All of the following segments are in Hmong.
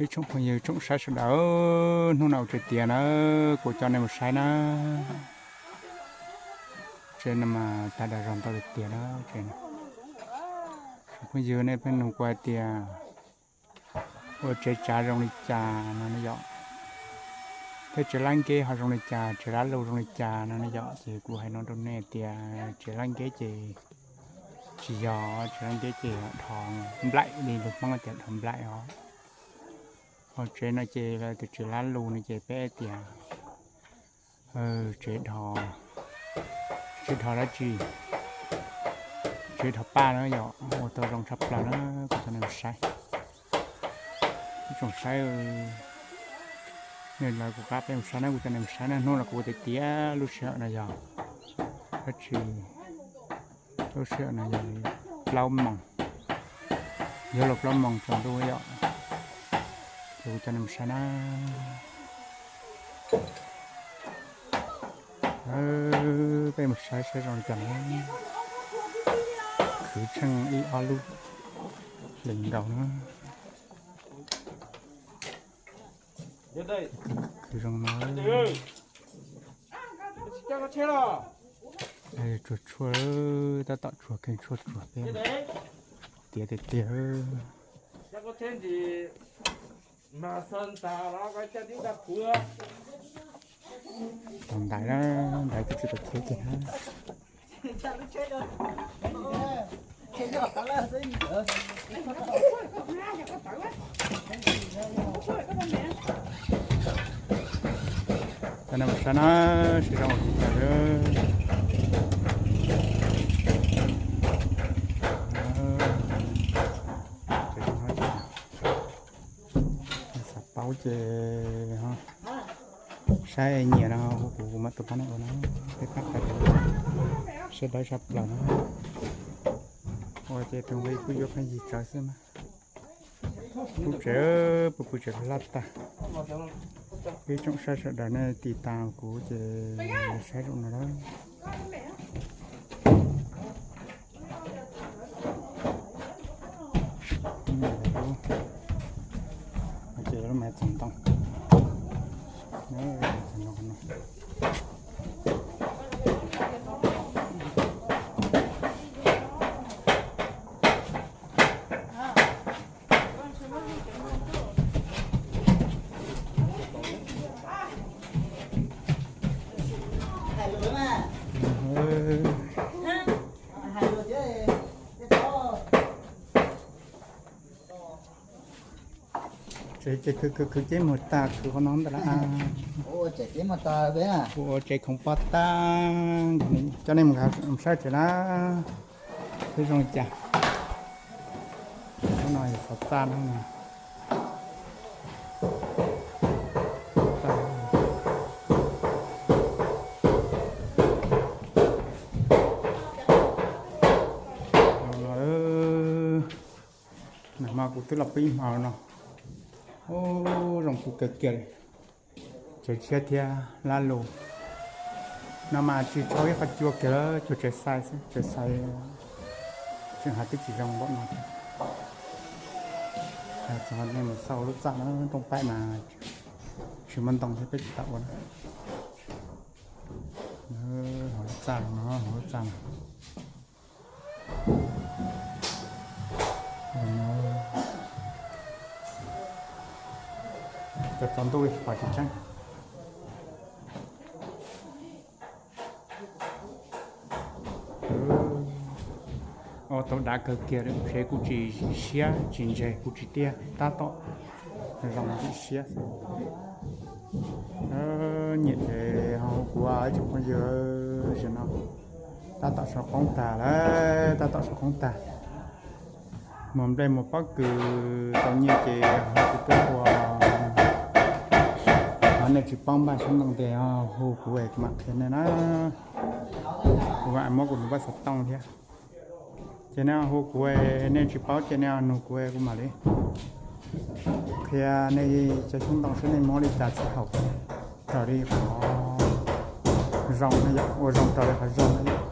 Ib tsoom phooj ywg tsoom saib sawv daws, hnub no ua tsev tiav na, kuv coj nej mus saib na. Tsev no mas tag dag zog ntau tiag tiag na. Tsev no, tsoom phooj ywg nej pheej nug kuv hais tias ua tsev tsav zoo li cas no ne yom, thiab tsev lab nkeb ho zoo li cas, tsev lab lus zoo li cas no ne yom. Ces kuv hais no rau nej tias tsev lab nkeb ces tsis yog, tsev lab nkeb ces dhos nplaim li lus Hmoob tias dhos nplaim os. Ho tsev no ces lawv tias tsev lab lus no ces peb tias tsev dhos, tsev dhos dab tsi, tsev dhos paj na yom, ua tau zoo tshaj plaws na. Kuv coj nej mus saib, ib tsoom saib, nej lawv kuv qab peb mus saib na, kuv coj nej mus saib na. Hnub no kuv tiav tiav lub sij hawm no yog dab tsi, lub sij hawm no yog plaub moos, yuav luag plaub moos tsaus ntuj yom. Ces kuv coj nej mus saib na. Peb mus saib saib zoo li cas na. Khwv tsheej ib ob lub hlis nkaus na. Khwv zoo no. Tsuag tshuaj, tab tom tsuag kheej tshuaj tsuag peb tiav tiag tiag. Tau ntaiv na, ntaiv twb tsis tau khiav kiag na. Cov no mas saib na, saib zoo li cas. Xav paub ces saib nyiam no hu kuv, kuv mam tus pab no ua no, peb pab pais sawv daws sab plaws no. Ua ces tus nqi kuj yuav pheej yig tsawv xwb mas. Kuv tsev, pw pw tsev laj tag. Ib tsoom saib sawv daws nej tiv tas kuv ces saib zoo no lawm. Ces lub me txoos ntoo. Tsev ces khwv khwv khwv ceb muag tag, khwv qhov no ntag lauj. Kuv ua tsev khoom poj tag, coj nej mus saib tsev na, saib zoo li cas. Lub no yog xov txaj no. Nag hmo kuv twb los pw ib hmo no, ub, zoo kawg kiag li. Tsev tshiab thiab lab lus no mas tsis tshua ib qho cua kiag lawm, cua tsev xais xwb, tsev xais tseem hais twb tsis zoo npaum no thiab. Txog nej mus xauj lub txaj no, rooj paim mas tsis muaj ntoo thiab peb tsis tau ua na. Hauv lub txaj no, hauv lub txaj no. Cov tsaus ntuj li pom tsis tseeb. Ua tau dav kawg kiag, tsev kuj tsis siab tsis ntseg kuj tsis tiaj, tab tom zoo ntxim siab xwb. Nyiam ces ho hu kuv ib tsoom phooj ywg, zaum no tab tom sau qoob tag lawm, tab tom sau qoob tag. Muag nplej muag pob kws tau nyiaj ces ho kuv tuaj ua. Ho nej tsis paub npaj xov tooj tes hu kuv es kuv mam qhia nej na. Kuv mam muab kuv tus npawb xov tooj thiab. Ces nej hu kuv, nej tsis paub ces nej nug kuv, kuv mam li qhia nej cov xyoob ntoo saib nej muab li cas txhij haum raws li qhov zoo no yom, ua zoo raws li qhov zoo no yom.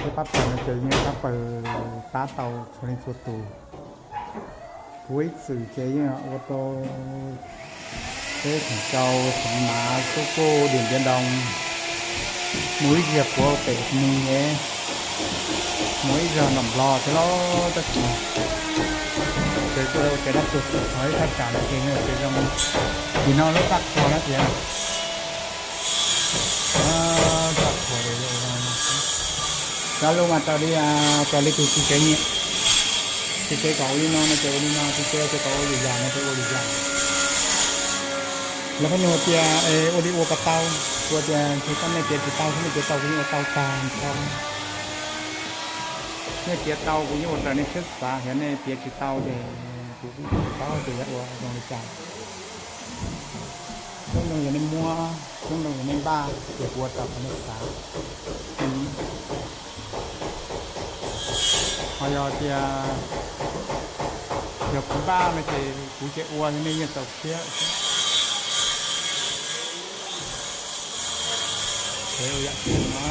Peb pab pawg no ces yeej pab pawg pab tau txhua leej txhua tus. Kuv ib txwm ces yeej ua rau teb Khoom Tsau, Xeev Mav, Xub Kuj, Diam Npiav Doo, mus ib zig puav pem Nis, mus ib zig nram Nplog thiab lauj. Tab sis ces kuj ua kev dab tsi xwb, qhov ib thaj tsam no ces yog kev zoo. Tim no lub txaj qhua no tias, txaj qhua li, cov lus mas raws li, raws li tus tswv kev nyiam. Tswv kev kom ua li no no ces ua li no, tswv kev tias kom ua lwm yam no ces ua lwm yam. Lawv pheej nug tias ua li ua kom tau, kuv tias ntshe koj nej piav tsis tau, thiab nej piav tau kuv yeej ua tau tag nrho. Nej piav tau kuv yeej ua raws nej siab xav, yog nej piav tsis tau ces kuv kuj tsis paub tias yuav ua zoo li cas. Xyoob ntoo yog nej muab, xyoob ntoo yog nej npaj ces kuv ua raws qhov nej xav. Ho yog tias yog kuv npaj no ces kuv ces ua, yog nej yeej txaus siab. Kev ua yam tiag no.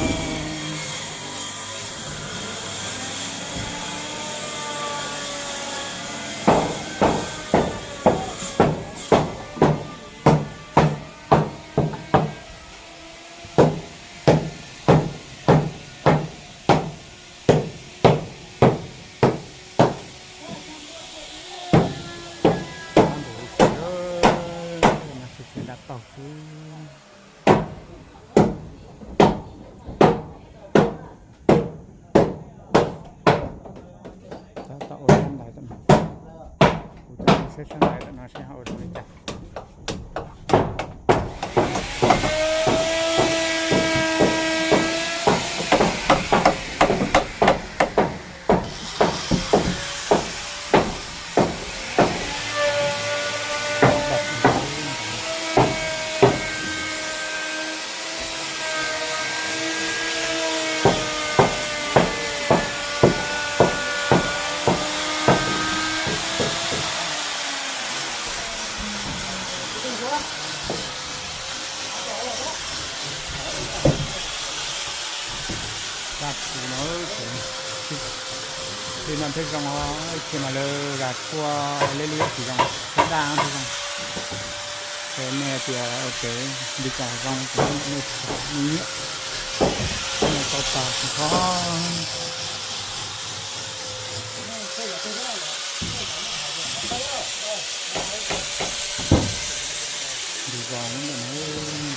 Nrov nrov li cas, no tsuas xiav nram taug xwb. Tab tom ua sab ntais tam no, kuv coj mus saib sab ntais tam no seb ho ua zoo li cas. Dab tsi no, li no thiaj zoo, ib txhia mas lawv zas tshuaj leb liab tsis zoo, tshuaj daj thiaj zoo. Es nej tias ua kev li cas zoo ces nej nyiam, nej tau tag tsis txhob. Li zoo ntawm no.